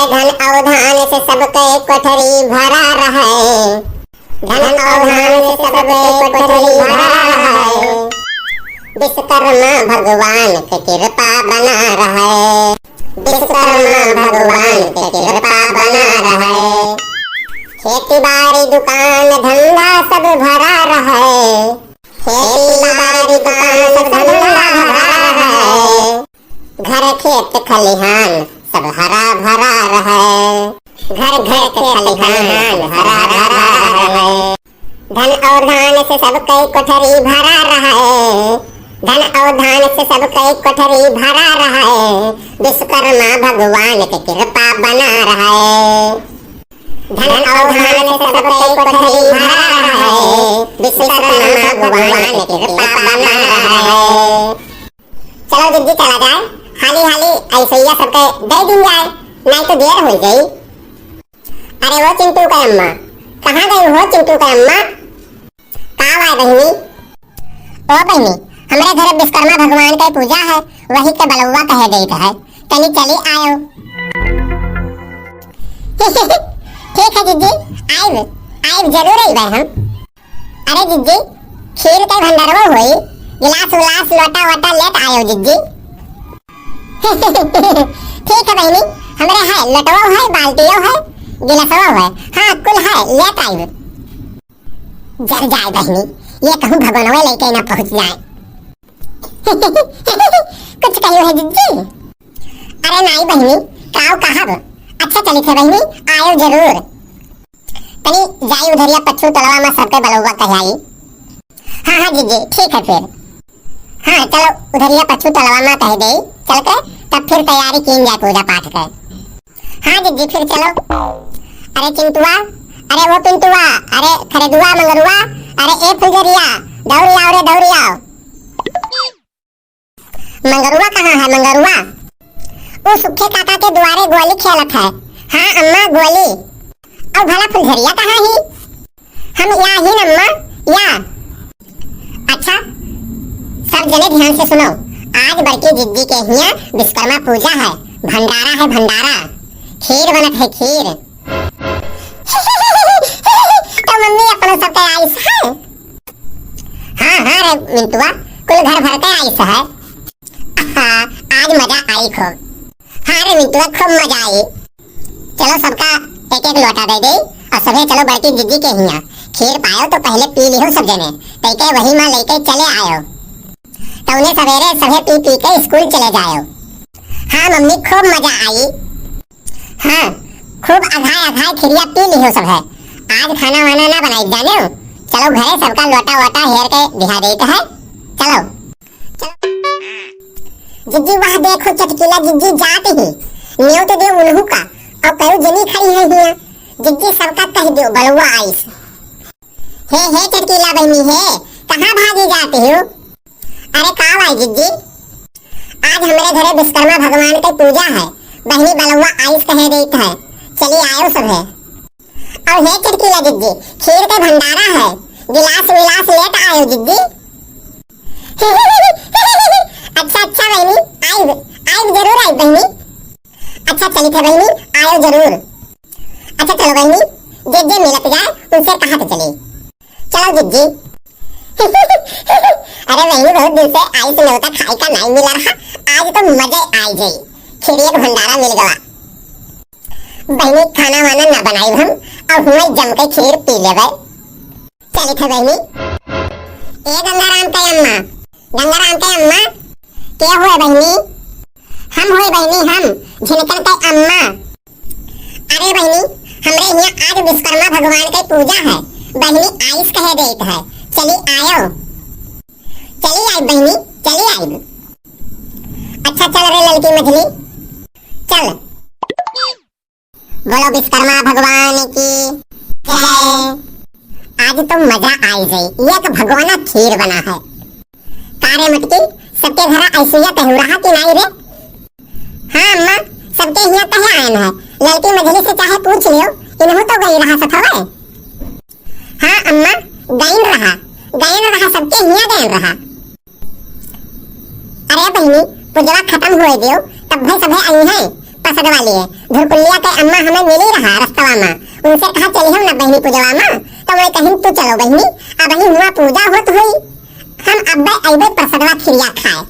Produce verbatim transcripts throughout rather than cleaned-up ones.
धन अउ धान से सबके कोठरी भरा रहे। धन अउ धान से सबके कोठरी भरा रहे। विश्वकर्मा भगवान के कृपा बना रहे। विश्वकर्मा भगवान के कृपा बना रहे। खेती बाड़ी दुकान धंधा सब भरा रहे। खेती बाड़ी दुकान सब धंधा भरा रहे। घर खेत खलिहान सब हरा भरा रहे। घर खेत खलिहान हरा भरा रहे। धन अउ धान से सबके कोठरी भरा रहे। धन अउ धान से सबके कोठरी भरा रहे। विश्वकर्मा भगवान के कृपा बना रहे। धन अउ धान से सबके कोठरी भरा रहे। विश्वकर्मा भगवान के कृपा बना रहे। चलो जिज्जी चला जाए, हाली हाली ऐसैया सबके दे दिन जाए, नहीं तो देर हो जाई। अरे वो चिंटू के अम्मा, कहाँ गई हो चिंटू के अम्मा? का बाय बहिनी? ओ बहिनी, हमरे घरे विश्वकर्मा भगवान के पूजा है, वही के बलौवा कहे देत है, तनी चली आयो। ठीक है जिज्जी, आइब, आइब, जरूर आइब हम। अरे जिज्जी, खीर के भंडारवा होई, गिलास उलास लोटा वोटा लेत आयो जिज्जी। ठीक है बहिनी, हमरे है, लोटवो है, बाल्टियो है, गिलासवो है, हाँ कुल है, लेत आइब। जर जाए बहिनी, ये कहूँ भगवानवे लेके ना पहुँच जाए। कुछ कहियो है जिज्जी? अरे नाई बहिनी, काव कहब? अच्छा चलित है बहिनी, आयो जरूर। तनी जाई उधरिया पच्चू तलवा में सबके बलौवा कह आई। हाँ, हाँ, जिज्जी, ठीक है फिर। हाँ, चलो उधरिया पच्चू तलवा में कह दे, चल के तब फिर तैयारी कीन जाए पूजा पाठ के। हाँ, जिज्जी, फिर चलो। अरे चिंटुआ, अरे वो पिंटुआ, अरे खरेदुआ, मंगरुआ, अरे ए फुलझरिया, दौड़ी आओ रे, दौड़ी आओ। मंगरुआ कहाँ है मंगरुआ? उ सुखे काका के दुआरे गोली खेलत है। हाँ अम्मा गोली। और भला फुलझरिया कहाँ ही? हम या ही अम्मा या। अच्छा सब जने ध्यान से सुनो, आज बड़की जिज्जी के हियाँ विश्वकर्मा पूजा है, भंडारा है भंडारा, खीर बनत है खीर। तो मम्मी अपनों सबके आइस है। हाँ, हाँ रे मिंटुआ, कुल घर भर के आइस है। हाँ, आज मजा आई खूब। हाँ रे मिंटुआ, खूब मजा आई। चलो सबका एक एक लोटा दे दे और सभे चलो बड़की जिज्जी के हियाँ। खीर पायो तो पहले पी लिहो सब जने, तैके वही माँ लेके चले आयो। तौने सवेरे सभे पी पी के स्कूल चले जायो। हाँ मम्मी, खूब मजा आई। हाँ, खूब अघाय अघाय खिरिया पी लिहो सब है। आज खाना वाना ना बनाई जाने। चलो घरे सबका लोटा वोटा हेर के दिहा देते है। चलो। जिज्जी वह देखो चटकीला जिज्जी जात ही। न्योत दे उन्हू का। और कई जनी खड़ी है हिया। जिज्जी सबका कह दो बलुआ आइस। हे, हे चटकीला बहिनी हे, कहाँ भागी जाती हो? अरे का भाई जिज्जी, आज हमरे घरे विश्वकर्मा भगवान के पूजा है, बहिनी बलुआ आइस कहे देत है, चली आयो सब है। और हे चटकीला जिज्जी, खीर के भंडारा है, गिलास विलास लेत आयो जिज्जी। अच्छा अच्छा बहिनी, आइब, आइब जरूर आइब बहिनी। अच्छा चलित है बहिनी, आयो जरूर। अच्छा चलो बहिनी, जे जे मिलत जाए उनसे कहा तो चली। चलो जिज्जी। अरे बहिनी, बहुत दिन से आइस न्योता खाए का नाई मिला रहा, आज तो मजे आई जाई, खिरिया के भंडारा मिल गवा। बहिनी खाना वाना ना बनाई हम, और हुए जम के खीर पी लेवे। चलित है बहिनी। ए गंगाराम के अम्मा, गंगाराम के अम्मा। के हुए बहिनी? हम हुए बहिनी हम, झिनकन के अम्मा। अरे बहिनी, हमरे हियाँ आज विश्वकर्मा भगवान के पूजा है, बहिनी आइस कहे देत है, चली आयो। चली आई बहिनी, चली आई। अच्छा चल रे ललकी मछली, चल। बोलो विश्वकर्मा भगवान की जय। आज तो मजा आई जाई, ये तो भगवाना खीर बना है। का रे मटकी, सबके घरा ऐसुया तहु रहा कि नाई रे? हाँ अम्मा, सबके हियाँ तहे आयन है। ललकी मझली से चाहे पूछ लियो, इनहू तो गई रहा सथवे। हाँ अम्मा, गईन रहा, गईन रहा, सबके हियाँ गईन रहा। अरे बहिनी, पूजवा खतम होए दियो, तब भाई सभे आई हैं। प्रसादवा लिए। धुरकुल्लिया के अम्मा हमें मिली रहा रस्तवा मा, उनसे कहा चलिहौ ना बहिनी पूजवा मा, तो वह कहिन तू चलो बहिनी, अबहीं हुआँ पूजा होत होई, हम अब्बे अइबे प्रसादवा खिरिया खाए।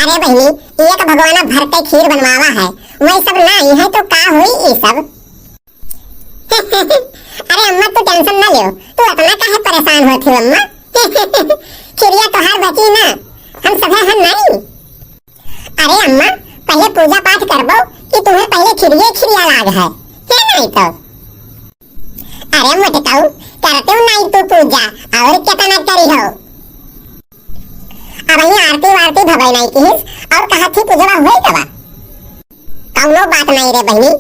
अरे बहिनी, एक भगवाना भर के खीर बनवावा है, वही सब नाहीं है तो का होई ई सब? अरे अम्मा, तू tension ना लियो, तू अतना काहे परेशान होत हो अम्मा? खिरिया तोहार बची ना, हम सभे हन नाहीं। अरे अम्मा, पहिले पूजा पाठ करबो कि तुम्हें पहिले खिरिये खिरिया लाग है, के नाहीं तो? अरे मोटकऊ, करते हो नाहीं तू पूजा, और केतना करिहौ? अबहीं आरती वारती भवै नाहीं किहिस, और कहा थी पूजवा होई गवा? कौनो बात नाहीं रे बहिनी,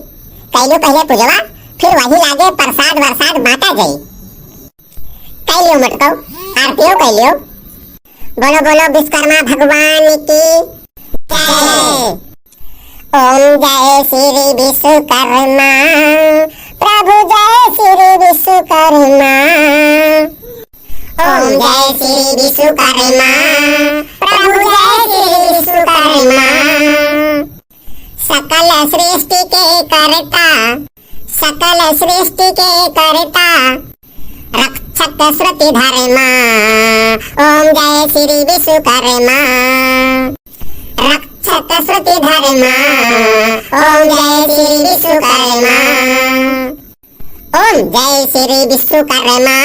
कैलू पहिले पूजवा, फिर वही लागे प्रसाद वरसाद बांटा जाई। कैलियो मोटकऊ, आरतियो कैलियो। बोलो बोलो विश्वकर्मा भगवान की जय। ओम जय श्री विश्वकर्मा, प्रभु जय श्री विश्वकर्मा। ओम जय श्री विश्वकर्मा, प्रभु जय श्री विश्वकर्मा। सकल सृष्टि के कर्ता, सकल सृष्टि के कर्ता, रक्षक श्रुति धर्मा। ओम जय श्री विश्वकर्मा, रक्षक श्रुति धर्मा। ओम जय श्री विश्वकर्मा। ओम जय श्री विश्वकर्मा,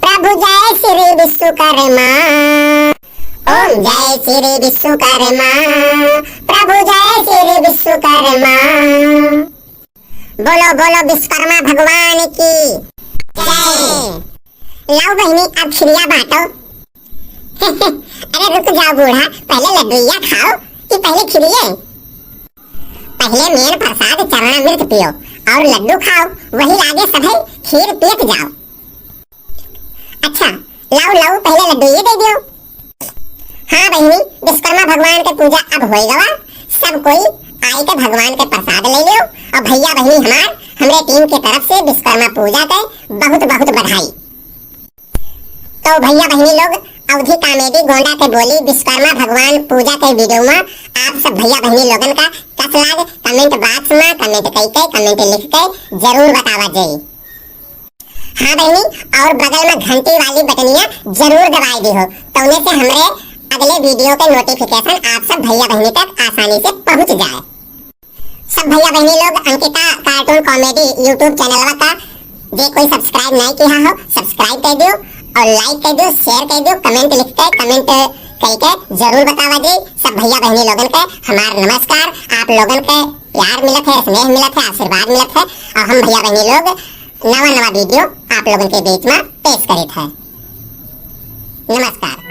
प्रभु जय श्री विश्वकर्मा। ओम जय श्री विश्वकर्मा, प्रभु जय श्री विश्वकर्मा। बोलो बोलो विश्वकर्मा भगवान की जय। लाओ बहिनी, अब खिरिया बांटो। अरे रुक जाओ बूढ़ा, पहिले लड्डुइया खाओ कि पहिले खिरिये? पहिले मेन प्रसाद चरणामृत पियो और लड्डू खाओ, वही लागे सभे खीर पियत जाओ। अच्छा, लाओ लाओ, पहिले लड्डुइये दे दियो। हाँ बहिनी, विश्वकर्मा भगवान के पूजा अब होई गवा, सब कोई आई के भगवान के प्रसाद ले लियो और भैया बहिनी हमार, हमरे team के तरफ से विश्वकर्मा पूजा के बहुत बहुत बधाई। तो भैया बहिनी लोग, अवधी comedy गोंडा के बोली विश्वकर्मा भगवान पूजा के video में आप सब भैया बहिनी लोगन का कस लाग comment box में comment कई के, comment लिख के जरूर बतावा जाई। हाँ बहिनी, और बगल में घंटी वाली बटनिया जरूर दबाई दिहो, तौने से हमरे अगले video के notification आप सब भैया बहिनी तक आसानी से पहुँच जाए। सब भैया बहिनी लोग, अंकिता cartoon comedy YouTube channelवा का जे कोई subscribe नाहीं किहा हो, subscribe कर दियो और like कर दियो, share कर दियो, comment लिख के, comment करके जरूर बतावा जी। सब भैया बहिनी लोगन के हमार नमस्कार। आप लोगन के प्यार मिलत है, स्नेह मिलत है, आशीर्वाद मिलत है और हम भैया बहिनी लोग नवा नवा video आप लोगन के बीच में पेश करित है। नमस्कार।